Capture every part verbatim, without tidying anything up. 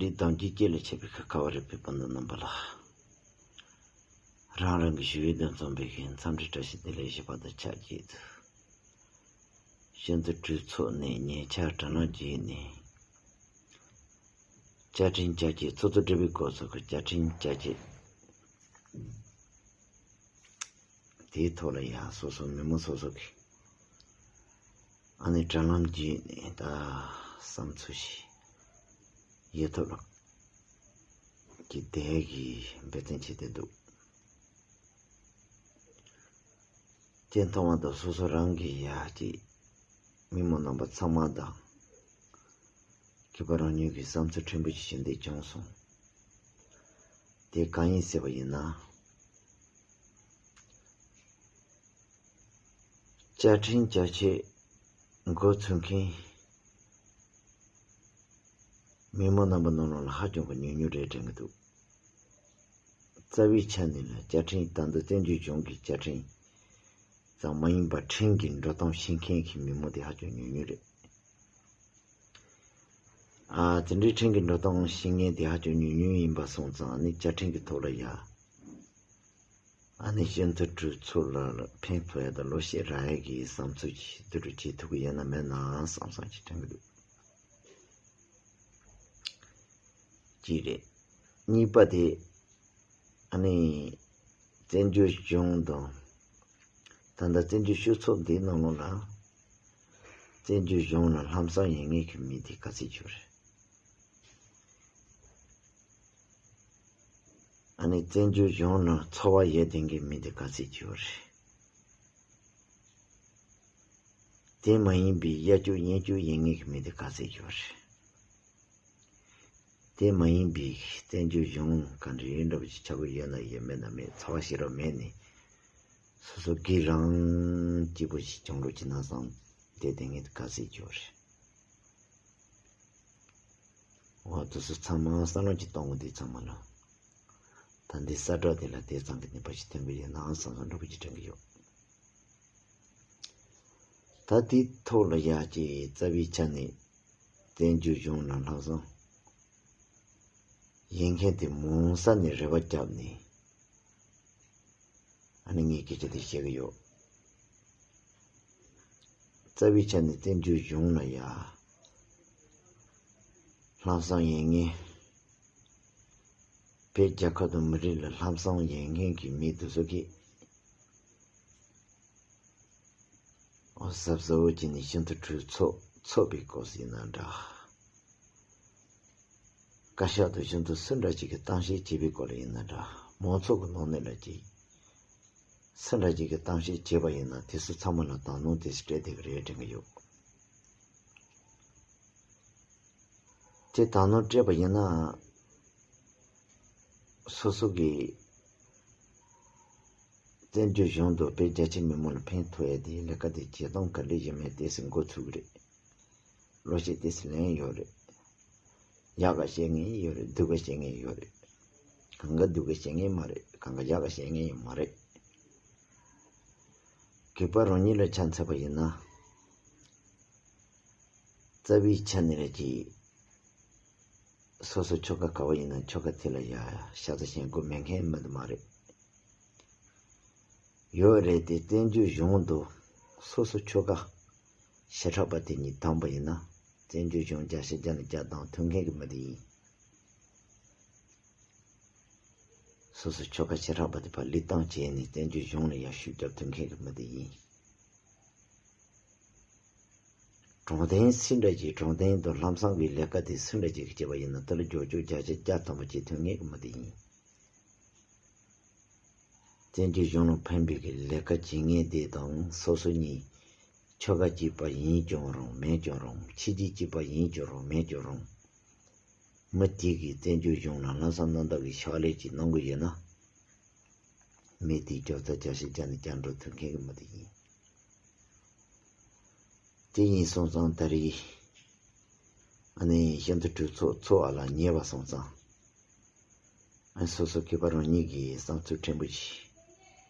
རིགས་དམ་རྒྱུད་སྐྱེ་ལ་མཆེད་པའི་ཁ་ཁ་བ་རི་པའི་སྤུན་ཟླ་རྣམ་པ་ལ། རང་རང་གི་ཞི་བའི་གདུང་འཛོམས་པའི་ཤིང་འཚམས་འདྲི་བཀྲ་ཤིས་བདེ་ལེགས་ཞུ་བ་དང་ཆབས་ཅིག་ཏུ། ཤིན་ཏུ་གྲོས་ཚོགས་ནས་ཉེ་ཆར་དྲ་ལམ་བརྒྱུད་ནས། བཅའ་ཁྲིམས་བཅའ་ཆད་ཚོགས་གཙོ་སྦྲེལ་པོའི་སྐོར་སོགས་ཀྱི་བཅའ་ཁྲིམས་བཅའ་ཆད། དེའི་ཐོག་ལ་ཡང་སོ་སོ་མི་མང་སོ་སོ་གིས་ཨ་ནི་དྲ་ལམ་བརྒྱུད་ནས་ད་བསམ་ཚུལ་ཞིག་ཡོད་ཐབས་ལ་གི་དེ་གི་འབད་བརྩོན་བྱེད་དེ་འདུག་དེ་མཐོང་བ་དང་སོ་སོ་རང་གི་ཡ་གཅིག་མི་མང་རྣམ་པ་ཚང་མ་དང་། གུས་པ་རང་ཉིད་ཀྱི་བསམ་ཚུལ་ཕྲན་བུ་ཞིག་ཞུ་འདོད་བྱུང་སོང་། དེ་གང་ཡིན་ཟེར་བ་ཡིན་ན། བཅའ་ཁྲིམས་བཅའ་ཆད་འགོ་ཚུགས་མཁན་མི་མང་རྣམ་པ་ནང་ལོགས་ལ་ཧ་ཅང་གི་ཉུང་ཉུང་རེད་དྲན་གྱི་འདུག་རྩ་བའི་ཆ་ནས་ལ་བཅའ་ཁྲིམས་ད་ལྟ་བཙན་བྱོལ་གཞུང་གི་བཅའ་ཁྲིམས་ཙམ་མ་ཡིན་པར་ཁྲིམས་ཀྱི་འགྲོ་སྟངས་ཤེས་མཁན་གྱི་མི་མང་དེ་ཧ་ཅང་ཉུང་ཉུང་རེད། ཨ་དེ་འདྲའི་ཁྲིམས་ཀྱི་འགྲོ་སྟངས་ཤེས་མཁན་དེ་ཧ་ཅང་ཉུང་ཉུང་ཡིན་པ་སོང་ཙང་ནི་བཅའ་ཁྲིམས་ཀྱི་ཐོག་ལ་ཡ། ཨ་ནི་ཤིན་ཏུ་གྲོས་ཚོགས་ལ་ཕན་ཐོགས་ཡ་དང་ལོ་ཤས་རག་ཡ་གི་བསམ་ཚུལ་ཞིག་བསྡུ་རུབ་བྱེད་ཐུབ་ཀྱི་ཡོད་ན་མེད་ན་བསམ་བསམ་ཞིག་དྲན་གྱི་འདུག་གཅིག་རེད། གཉིས་པ་དེ་ཨ་ནི་བཙན་བྱོལ་གཞུང་དང་ད་ལྟ་བཙན་བྱོལ་སྤྱི་ཚོགས་འདིའི་ནང་ལོགས་ལ་བཙན་བྱོལ་གཞུང་ལ་ལྷག་བསམ་ཡོད་མཁན་གྱི་མི་དེ་ག་ཚོད་ཅིག་ཡོད་རེད། ཨ་ནི་བཙན་བྱོལ་གཞུང་ནང་འཚོ་བ་ཡོད་བསྡད་མཁན་མི་དེ་ག་ཚོད་ཅིག་ཡོད་རེད། དེ་མ་ཡིན་པའི་གཡར་སྐྱོབ་གཡར་སྐྱོབ་ཡིན་མཁན་གྱི་མི་དེ་ག་ཚོད་ཅིག་ཡོད་རེད། དེ་མ་ཡིན་པའི་བཙན་བྱོལ་གཞུང་ག་འདྲ་ཡིན་འདྲ་པོ་ཅིག་ཆགས་ཀྱི་ཡོད་ན་ཡོད་མེད་ན་མེད་ཚོར་བ་ཞིག་རང་མེད་ནས་སོ་སོ་སྒེར་རང་སྐྱིད་པོ་ཞིག་བྱུང་རོགས་བྱེད་ན་བསམ་བསྡད་མཁན་དེ་ག་ཚོད་ཅིག་ཡོད་རེད། འོ་དེ་ཚོ་ཚང་མ་བསམ་བློ་ཅིག་གཏོང་གི་འདུག་ཚང་མ་ལ། ད་འདི་གསལ་བསྒྲགས་དེ་ལ་དེ་ཙམ་གྱི་ནུས་པ་ཞིག་ཐོན་གྱི་ཡོད་ན་བསམ་བསམ་འདྲ་པོ་ཅིག་དྲན་གྱི་ཡོད། ད་དེའི་ཐོག་ལ་ཡ་གཅིག་རྩ་བའི་ཆ་ནས་བཙན་བྱོལ་གཞུང་ནང་ལྷག་བསམ་ཡོད་མཁན་དེ་མང་ས་ནས་རེ་བ་བརྒྱབ་ནས། ཨ་ནི་ངས་སྐད་ཆ་དེ་བཤད་གི་ཡོད། རྩ་བའི་ཆ་ནས་བཙན་བྱོལ་གཞུང་ལ་ཡ། ལྷག་བསམ་ཡོད་མཁན། བོད་རྒྱལ་ཁབ་དང་མི་རིགས་ལ་ལྷག་བསམ་ཡོད་མཁན་གྱི་མི་དེ་ཚོ་གིས། ཨོ་གཟབ་གཟབ་བོ་བྱས་ནས་ཤིན་ཏུ་གྲོས་ཚོགས་ཚོགས་པའི་སྐོར་ཡིན་ན་འདྲ། བཀའ་ཤག་ཏུ་ཤིན་ཏུ་སུ་འདྲ་ཅིག་གིས་གཏམ་བཤད་བྱས་པའི་སྐོར་ལ་ཡིན་ན་འདྲ། མང་ཚོགས་ཀྱི་ནང་ནས་ལ་ཅིག་སུ་འདྲ་ཅིག་གིས་གཏམ་བཤད་བྱས་པ་ཡིན་ན་དེ་ཚོ་ཚང་མ་ལ་དང་ནོར་དེ་ཚོ་སྤྲད་བསྡད་ཀྱི་རེད་དྲན་གྱི་ཡོད། དེ་དང་ནོར་སྤྲད་པ་ཡིན་ན། སོ་སོ་གི་བཙན་བྱོལ་གཞུང་དང་བོད་རྒྱ་ཆེ་མི་མང་ལ་ཕན་ཐོགས་ཡ་དེའི་ལས་ཀ་དེ་བྱེད་སྟངས་ག་འདྲ་ཡིན་མིན་ཏོག་ཙམ་མགོ་ཚོས་ཀྱི་རེད། བློ་ཤེད་ཏོག་ཙམ་ལེན་ཡོད་རེད། ཡག་ག་བཤད་མཁན་ཡོད་རེད། སྡུག་ག་བཤད་མཁན་ཡོད་རེད། གང་ག་སྡུག་ག་བཤད་མཁན་མ་རེད། གང་ག་ཡག་ག་བཤད་མཁན་ཡང་མ་རེད། གུས་པ་རང་ཉིད་ལ་ཆ་མཚོན་པ་ཡིན་ན། རྩ་བའི་ཆ་ནས་རེད་ཀྱི། སོ་སོ་ཆོལ་ཁ་ག་བ་ཡིན་ན་ཆོལ་ཁ་དེ་ལ་ཡ་ཤ་ཚ་ཞེན་དགོས་མེད་མཁན་མི་འདུག་མ་རེད། ཡོད་རེད་དེ་བཙན་བྱོལ་གཞུང་དུ་སོ་སོ་ཆོལ་ཁ་བྱེ་བྲག་པ་དེ་གཉིས་བསྡོམས་པ་ཡིན་ན་བཙན་བྱོལ་གཞུང་བརྒྱ་ཆ་བརྒྱ་ནས་བརྒྱ་བསྡོམས་ཐུབ་མཁན་གྱི་མི་དེ་ཡིན། སོ་སོ་ཆོལ་ཁ་བྱེ་བྲག་པ་དེ་ཕར་བློས་བཏང་བྱས་ནས་བཙན་བྱོལ་གཞུང་ལ་ཡར་ཤུགས་རྒྱབ་ཐུབ་མཁན་གྱི་མི་དེ་ཡིན། དྲང་བདེན་སུ་འདྲ་ཅིག་དྲང་བདེན་དང་ལྷག་བསམ་གྱི་ལས་ཀ་དེ་སུ་འདྲ་ཅིག་གིས་བྱས་པ་ཡིན་ན་དེ་ལ་རྒྱབ་སྐྱོར་བརྒྱ་ཆ་བརྒྱ་ཐམ་པ་བྱེད་ཐུབ་མཁན་གྱི་མི་དེ་ཡིན། བཙན་བྱོལ་གཞུང་ལ་ཕན་པའི་གི་ལས་ཀ་བྱེད་མཁན་དེ་དང་སོ་སོ་གཉིས་ཆོལ་ཁ་གཅིག་པ་ཡིན་ཀྱང་རུང་མེད་ཀྱང་རུང་ཆོས་བརྒྱུད་གཅིག་པ་ཡིན་ཀྱང་རུང་མེད་ཀྱང་རུང་། མི་དེ་གིས་བཙན་བྱོལ་གཞུང་ལ་ལྷག་བསམ་རྣམ་དག་གི་ཕྱག་ལས་ཅིག་གནང་གི་ཡོད་ན། མི་དེའི་རྒྱབ་རྩ་བརྒྱ་ཆ་བརྒྱ་ནས་བརྒྱ་འགྲོ་ཐུབ་མཁན་གྱི་མི་དེ་ཡིན། དེ་ཡིན་སོང་ཙང་ད་རེས་ཨ་ནི་ཤིན་ཏུ་གྲོས་ཚོགས་ཚོགས་པ་ལ་ཉེ་བ་སོང་ཙང་ཨ་སོ་སོ་གུས་པ་རང་ཉིད་ཀྱི་བསམ་ཚུལ་ཕྲན་བུ་ཞིག་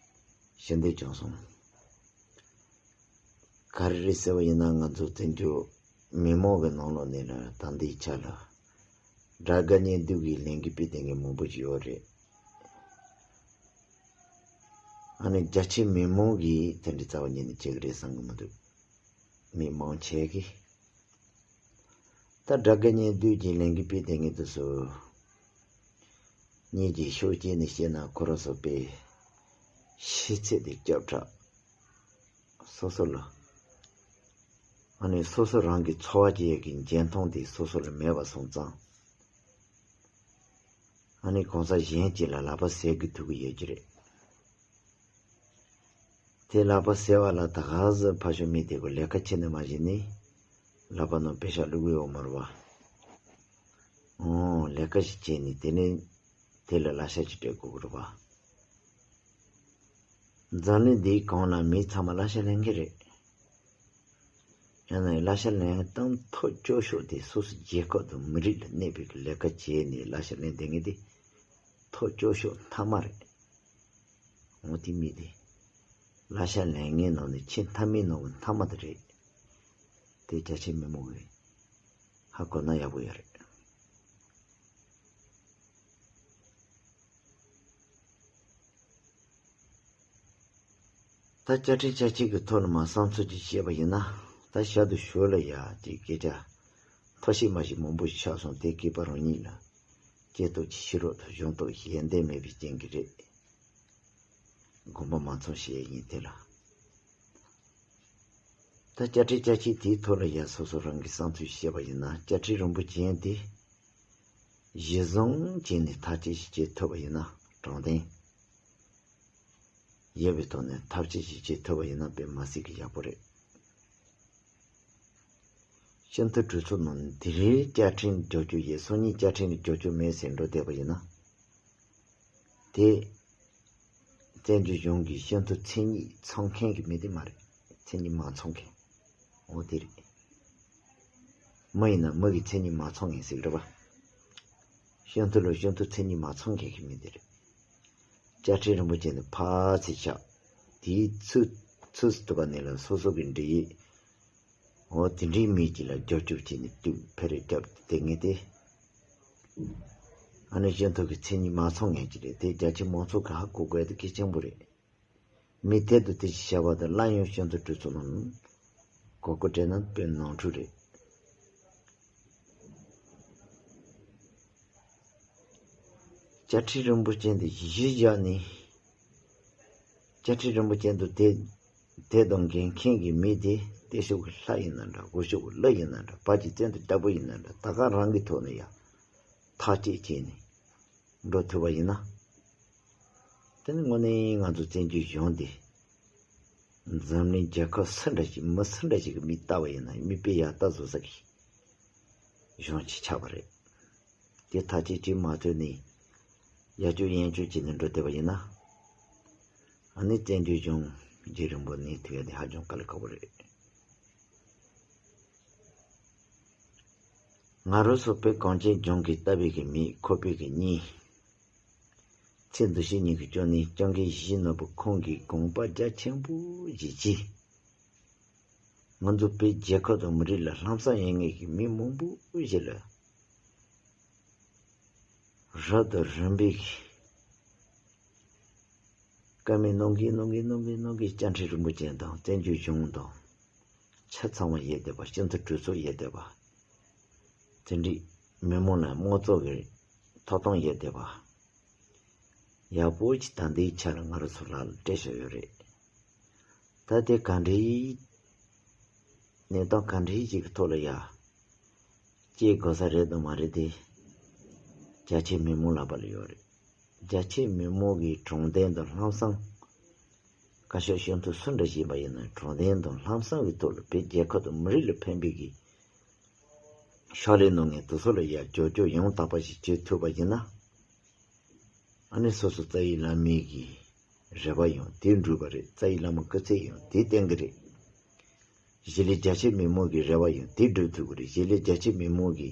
ཞུ་འདོད་བྱུང་སོང་། ག་རེ་རེད་ཟེར་བ་ཡིན་ན་ང་ཚོ་བཙན་བྱོལ་མི་མང་གི་ནང་ལོགས་ནས་ནི་ད་ལྟའི་ཆ་ལ་ དགྲ་དགའ་གཉེན་སྡུག་གི་ལས་འགུལ་སྤེལ་བསྡད་མཁན་མང་པོ་ཞིག་ཡོད་རེད། ཨ་ནི་རྒྱ་ཆེ་མི་མང་གིས་དེ་འདྲའི་རྩ་བ་ཉིད་ནས་བྱེད་ཀྱི་རེད་བསམ་གྱི་མི་འདུག་མི་མང་ཆེ་གིས། ད་དགྲ་དགའ་གཉེན་སྡུག་གི་ལས་འགུལ་སྤེལ་བསྡད་མཁན་དེ་ཚོ་གཉིས་ཀྱི་ཕྱོགས་གཅིག་ནས་བཤད་ན་ཁོ་རང་ཚོ་དཔེ་ཤེས་ཚད་དེ་སྐྱབས་བྲལ། སོ་སོ་ལ། ཨ་ནི་སོ་སོ་རང་གི་འཚོ་བ་སྐྱེལ་ཡས་ཀྱི་འཇོན་ཐང་དེ་སོ་སོ་ལ་མེད་པ་སོང་ཙང་། ཨ་ནི་གང་ཟག་གཞན་གཅིག་ལ་ལག་པ་ཟེར་དགོས་ཐུག་གི་ཡོད་ཀྱི་རེད། དེ་ལག་པ་ཟེར་བ་ལ་ད་ག་ཟེ་ཕ་ཤོ་མི་དེ་གོ་ལས་ཀ་བྱེད་ནས་མ་བྱེད་ནི། ལག་པ་ནང་པེ་ཤ་བླུག་གི་ཡོད་མ་རེད་བ། ཨོ་ལས་ཀ་ཞིག་བྱས་ནས་དེ་ནས་དེ་ལ་གླ་ཆ་ཅིག་སྤྲད་དགོས་ཀྱི་རེད་བ། འཛམ་གླིང་འདིའི་སྒང་ལ་མི་ཚང་མ་གླ་ཆ་ལེན་གྱི་རེད། ཡང་ན་གླ་ཆ་ལེན་སྟངས་ཐབས་སྐྱོ་ཤོས་དེ་སོ་སོ་རྒྱལ་ཁབ་དང་མི་རིགས་ལ་གནས་པའི་གི་ལས་ཀ་བྱས་ནས་གླ་ཆ་ལེན་བསྡད་མཁན་དེ་ཐབས་སྐྱོ་ཤོས་མཐའ་མ་རེད། འོ་དེ་མི་དེ་གླ་ཆ་ལེན་མཁན་ནང་ནས་ཆེས་མཐའ་མའི་ནང་གི་མཐའ་མ་དེ་རེད། དེ་རྒྱ་ཆེ་མི་མང་གིས་ཧ་གོ་ན་ཡག་པོ་ཡོད་རེད། ད་བཅའ་ཁྲིམས་བཅའ་ཁྲིམས་ཀྱི་ཐོག་ནས་མར་བསམ་ཚུལ་ཅིག་བཤད་པ་ཡིན་ན། ད་ཞར་དུ་ཞོར་ལ་ཡ་ཅིག་སྐད་ཆ་མཐོ་ཤོས་དམའ་ཤོས་མང་པོ་ཞིག་ཆགས་སོང་། དེ་སྐྱེས་པ་རང་ཉིད་ལ་སྐྱེ་སྟོབས་ཀྱི་ཤེས་རབ་དང་སྦྱོང་སྟོབས་ཡོན་ཏན་མེད་པའི་རྐྱེན་གྱིས་རེད། དགོངས་པ་མ་ཚོམ་བྱས་ཡིན་དེ་ལ། ད་བཅའ་ཁྲིམས་བཅའ་ཁྲིམས་དེའི་ཐོག་ལ་ཡ་སོ་སོ་རང་གི་བསམ་ཚུལ་བཤད་པ་ཡིན་ན། བཅའ་ཁྲིམས་རིན་པོ་ཆེ་དེ་གཞི་བཟུང་བྱས་ནས་ཐག་གཅོད་ཞིག་བྱེད་ཐུབ་པ་ཡིན་ན། དྲང་བདེན་ཡོད་པའི་ཐོག་ནས་ཐག་གཅོད་ཞིག་བྱེད་ཐུབ་པ་ཡིན་ན་དཔེ་མ་སྲིད་ཀྱི་ཡག་པོ་རེད། སྤྱི་འཐུས་གྲོས་ཚོགས་ནང་དེ་རིང་བཅའ་ཁྲིམས་བསྒྱུར་བཅོས་ཡས་སང་ཉིན་བཅའ་ཁྲིམས་ལ་བསྒྱུར་བཅོས་མེད་ཟེར་འགྲོ་བསྡད་པ་ཡིན་ན། དེ་བཙན་བྱོལ་གཞུང་གི་སྤྱི་འཐུས་མཚན་ཉིད་ཚང་མཁན་གྱི་མི་དེ་མ་རེད། མཚན་ཉིད་མ་ཚང་མཁན། འོ་དེ་རེད། མི་ཡིན་ན་མི་གི་མཚན་ཉིད་མ་ཚང་མཁན་ཟེར་གི་རེད་པ། སྤྱི་འཐུས་ལ་སྤྱི་འཐུས་མཚན་ཉིད་མ་ཚང་མཁན་གྱི་མི་དེ་རེད། བཅའ་ཁྲིམས་རིན་པོ་ཆེ་འདི་ཕར་ཚུར་བཞག་དེའི་ཚུར་ཚུར་སུ་ཐུབ་པ་ནས་ལ་སོ་སོ་གི་འབྲེལ་ཡོད། འོ་དེ་འདྲའི་མི་གཅིག་ལ་རྒྱབ་སྐྱོར་བྱས་ནས་དུས་ཕེ་རེ་རྒྱབ་སྟེ་ངས་དེ། ཨ་ནི་སྤྱི་འཐུས་ཀྱི་མཚན་ཉིད་མ་ཚང་མཁན་གཅིག་རེད། དེ་རྒྱ་ཆེ་མང་ཚོགས་ཀྱིས་ཧ་གོ་དགོས་དེ་གལ་ཆེན་པོ་རེད། མི་དེ་དང་དེ་ཞིག་བྱ་བ་དང་སླར་ཡང་སྤྱི་འཐུས་གྲོས་ཚོགས་ནང་གོ་སྐབས་སྤྲད་ན་དཔེ་ནོར་འཁྲུལ་རེད། བཅའ་ཁྲིམས་རིན་པོ་ཆེ་འདི་གཞི་བཞག་ནས། བཅའ་ཁྲིམས་རིན་པོ་ཆེ་འདི་དེ་དེ་དང་འགན་འཁྱེར་གྱི་མི་དེ་བལྟས་ཤོག་གི་ལྷ་ཡིན་ན་འདྲ། གོ་ཤོག་གི་ཀླུ་ཡིན་ན་འདྲ། བར་གྱི་བཙན་དུ་ལྟ་བུ་ཡིན་ན་འདྲ། ད་ག་རང་གི་ཐོག་ནས་ཡང་ཐག་གཅོད་བྱས་ནས་འགྲོ་ཐུབ་པ་ཡིན་ན། དེ་ནི་དངོས་གནས་ང་ཚོ་བཙན་བྱོལ་གཞུང་འདི་འཛམ་གླིང་རྒྱལ་ཁབ་སུ་འདྲ་ཞིག་མི་སུ་འདྲ་ཞིག་གིས་མིག་ལྟ་བ་ཡིན་ན་མིག་དཔེ་ཡར་ལྟ་བཟོ་ས་གི་གཞུང་ཅིག་ཆགས་པ་རེད། དེ་ཐག་གཅོད་བྱེད་མ་ཐུབ་ནས་ཡར་བསྐྱོད་ཡར་བསྐྱོད་བྱས་ནས་འགྲོ་བསྡད་པ་ཡིན་ན། ཨ་ནི་བཙན་བྱོལ་གཞུང་རྒྱུན་རིང་པོ་གནས་ཐུབ་ཡ་དེ་ཧ་ཅང་དཀའ་ལས་ཁག་པོ་རེད། ང་རང་ཚོ་བོད་གངས་ཅན་ལྗོངས་ཀྱི་ལྟ་བའི་གི་མི་ཁོག་པའི་གི་གཉིས། ཚེ་འདི་ཕྱི་གཉིས་ཀྱི་སྐྱོན་ནི་སྤྱང་ཀི་བཞི་ནོར་བུ་ཁོང་གིས་དགོངས་པ་རྒྱ་ཆེན་པོ་བཞེས་ཀྱིས། ང་ཚོ་བོད་རྒྱལ་ཁབ་དང་མི་རིགས་ལ་ལྷག་བསམ་ཡོད་མཁན་གྱི་མི་མང་པོ་ཞིག་ལ། རབ་དང་རིམ་པས་ཀྱི་བཀའ་མོལ་གནང་གིན་གནང་གིན་གནང་གིན་གནང་གིན་བཅའ་ཁྲིམས་རིན་པོ་ཆེ་དང་བཙན་བྱོལ་གཞུང་དང་། ཆ་ཚང་བ་ཡོད་བསྡད་པ། སྤྱི་འཐུས་གྲོས་ཚོགས་ཡོད་བསྡད་པ། དེ་འདྲའི་མི་མང་ལ་དམངས་གཙོ་གི་ཐོབ་ཐང་ཡོད་བསྡད་པ། ཡག་པོ་ཅིག་ད་ལྟའི་ཆ་ལ་ང་རང་ཚོ་ལ་སྤྲད་བཞག་ཡོད་རེད། ད་དེ་ག་འདྲའི་གནས་སྟངས་ག་འདྲའི་ཅིག་གི་ཐོག་ལ་ཡ་སྐྱེལ་དགོས་ས་རེད་དང་མ་རེད་དེ། རྒྱ་ཆེ་མི་མང་ལག་པ་ལ་ཡོད་རེད། རྒྱ་ཆེ་མི་མང་གི་དྲང་བདེན་དང་ལྷག་བསམ། བཀའ་ཤག་སྤྱི་འཐུས་སུ་འདྲ་ཞིག་ཡིན་པ་ཡིན་ན་དྲང་བདེན་དང་ལྷག་བསམ་གྱི་ཐོག་ལ་བོད་རྒྱལ་ཁབ་དང་མི་རིགས་ལ་ཕན་པའི་གི་ཕྱག་ལས་གནང་མཁན་དེ་ཚོ་ལ་ཡ་རྒྱབ་སྐྱོར་ཡང་དག་པ་ཞིག་བྱེད་ཐུབ་པ་ཡིན་ན། ཨ་ནི་སོ་སོ་རྩ་བའི་བླ་མའི་གི་རེ་བ་ཡང་དེ་འགྲུབ་པ་རེད། རྩ་བའི་བླ་མ་སྐུ་ཚེ་ཡང་དེ་བརྟན་གི་རེད། གཞིས་ལུས་རྒྱ་ཆེ་མི་མང་གི་རེ་བ་ཡང་དེ་འགྲུབ་ཐུབ་གི་རེད། གཞིས་ལུས་རྒྱ་ཆེ་མི་མང་གི་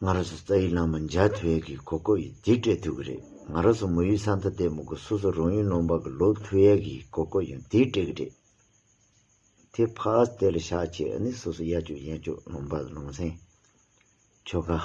ང་རང་ཚོ་རྩ་བའི་བླ་མ་མཇལ་ཐུབ་ཡས་ཀྱི་གོ་སྐབས་ཡང་དེ་སྤྲད་ཐུབ་གི་རེད། ང་རང་ཚོ་མི་ཡུལ་ས་མཐའ་ལྟད་མོ་གི་སོ་སོ་རང་ཡུལ་ལུང་པ་གི་ལོག་ཐུབ་ཡས་ཀྱི་གོ་སྐབས་ཡང་དེ་སྤྲད་གི་རེད། དེ་ཕར་དེ་ལ་བཞག་བྱས་ཨ་ནི་སོ་སོ་ཡར་བསྐྱོད་ཡར་བསྐྱོད་ལུང་པ་ལུང་ཚན། ཆོལ་ཁ་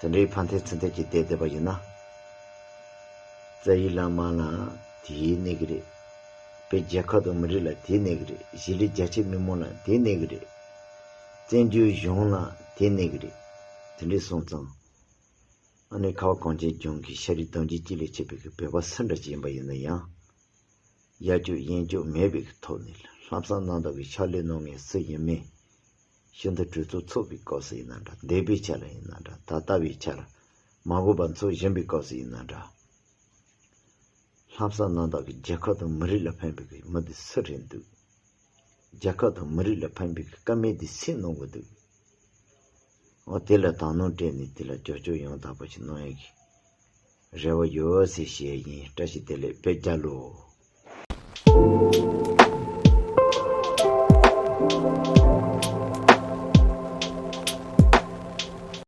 དེ་འདྲའི་ཕན་ཐོགས་ཚུན་ཐོག་ཅིག་བསྡད་བསྡད་པ་ཡིན་ན། རྩ་བའི་བླ་མ་ལ་དེའི་གནས་ཀྱི་རེད། བོད་རྒྱལ་ཁབ་དང་མི་རིགས་ལ་དེའི་གནས་ཀྱི་རེད། གཞིས་ལུས་རྒྱ་ཆེ་མི་མང་ལ་དེའི་གནས་ཀྱི་རེད། བཙན་བྱོལ་གཞུང་ལ་དེའི་གནས་ཀྱི་རེད། དེ་འདྲའི་སོང་ཙང་། ཨ་ནི་ཁ་བ་གངས་ཅན་ལྗོངས་ཀྱི་ཤ་རུས་གདུང་རྒྱུད་གཅིག་ལས་ཆད་པའི་གི་བོད་པ་སུ་འདྲ་ཅིག་ཡིན་པ་ཡིན་ན་ཡང་། ཡ་གཅོད་གཡེན་གཅོད་མེད་པའི་གི་ཐོག་ནས་ལྷག་བསམ་རྣམ་དག་གི་ཕྱག་ལས་གནང་མཁན་སུ་ཡིན་མིན། ཤིན་ཏུ་གྲོས་ཚོགས་ཚོགས་པའི་སྐབས་སུ་ཡིན་ན་འདྲ། འདས་པའི་ཆ་ལ་ཡིན་ན་འདྲ། ད་ལྟ་བའི་ཆ་ལ་མ་འོངས་པ་འཚོ་བཞིན་པའི་སྐབས་སུ་ཡིན་ན་འདྲ། ལྷག་བསམ་རྣམ་དག་གིས་རྒྱལ་ཁབ་དང་མི་རིགས་ལ་ཕན་པའི་གི་མི་དེ་སུ་རེད་འདུག་རྒྱལ་ཁབ་དང་མི་རིགས་ལ་ཕན་པའི་གི་བཀའ་མོལ་དེ་སུས་གནང་གི་འདུག་འོ་དེ་ལ་དང་ནང་སྤྲད་ནས་དེ་ལ་རྒྱབ་སྐྱོར་ཡང་དག་པ་ཞིག་གནང་ཡག་གི་རེ་བ་ཡོད་ཟེར་བཤད་ཡིན། བཀྲ་ཤིས་བདེ་ལེགས། བོད་རྒྱལ་ལོ།